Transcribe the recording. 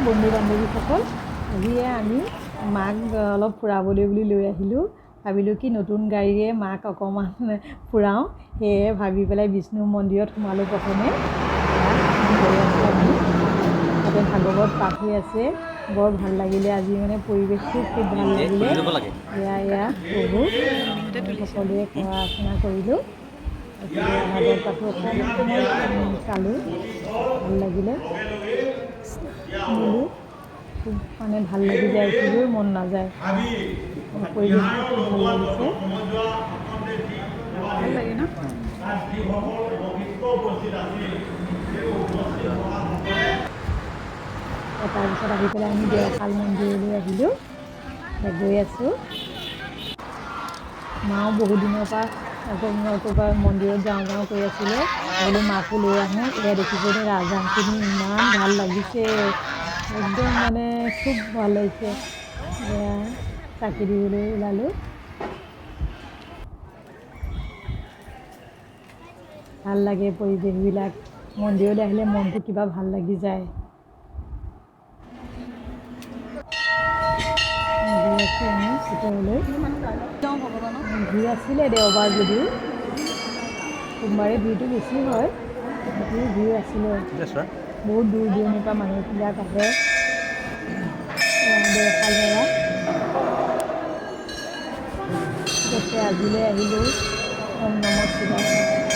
বন্ধু বান্ধৱীসকল। আজি আমি মাক অলপ ফুৰাবলৈ বুলি লৈ আহিলোঁ। ভাবিলোঁ কি নতুন গাড়ীৰে মাক অকণমান ফুৰাওঁ, সেয়ে ভাবি পেলাই বিষ্ণু মন্দিৰত সোমালোঁ প্ৰথমে। গৈ আছোঁ আমি, তাতে ভাগৱত পাঠ হৈ আছে, বৰ ভাল লাগিলে আজি, মানে পৰিৱেশটো খুব ভাল লাগিলে। এয়া এয়া প্ৰভু, সকলোৱে সেৱা অৰ্চনা কৰিলোঁ, ভাগৱত পাঠো অকণমান সময় চালোঁ, ভাল লাগিলে, শুনিলোঁ, খুব মানে ভাল লাগি যায়, উঠিবই মন নাযায়। পৰিৱেশটো খুব ভাল লাগিছে। ভাল লাগে ন? তাৰপিছত আহি পেলাই আমি দেওশাল মন্দিৰলৈ আহিলোঁ, গৈ আছোঁ। মাও বহুত দিনৰ পৰা ক'ৰবাত মন্দিৰত যাওঁ যাওঁ কৰি আছিলে, বোলো মাকো লৈ আহোঁ। এয়া দেখিছে নে ৰাজহাঁহখিনি, ইমান ভাল লাগিছে, একদম মানে খুব ভাল লাগিছে। এয়া চাকি দিবলৈ ওলালোঁ। ভাল লাগে পৰিৱেশবিলাক, মন্দিৰলৈ আহিলে মনটো কিবা ভাল লাগি যায়। গৈ আছোঁ আমি ভিতৰলৈ। ভিৰ আছিলে দেওবাৰ যদিও, সোমবাৰে ভিৰটো বেছি হয়, তথাপিও ভিৰ আছিলে। বহুত দূৰ দূৰণিৰ পৰা মানুহবিলাক আহে। দেওশাল মেলা। ঠিক আছে, আজিলৈ আহিলোঁ। ওম নমঃ শিৱায়।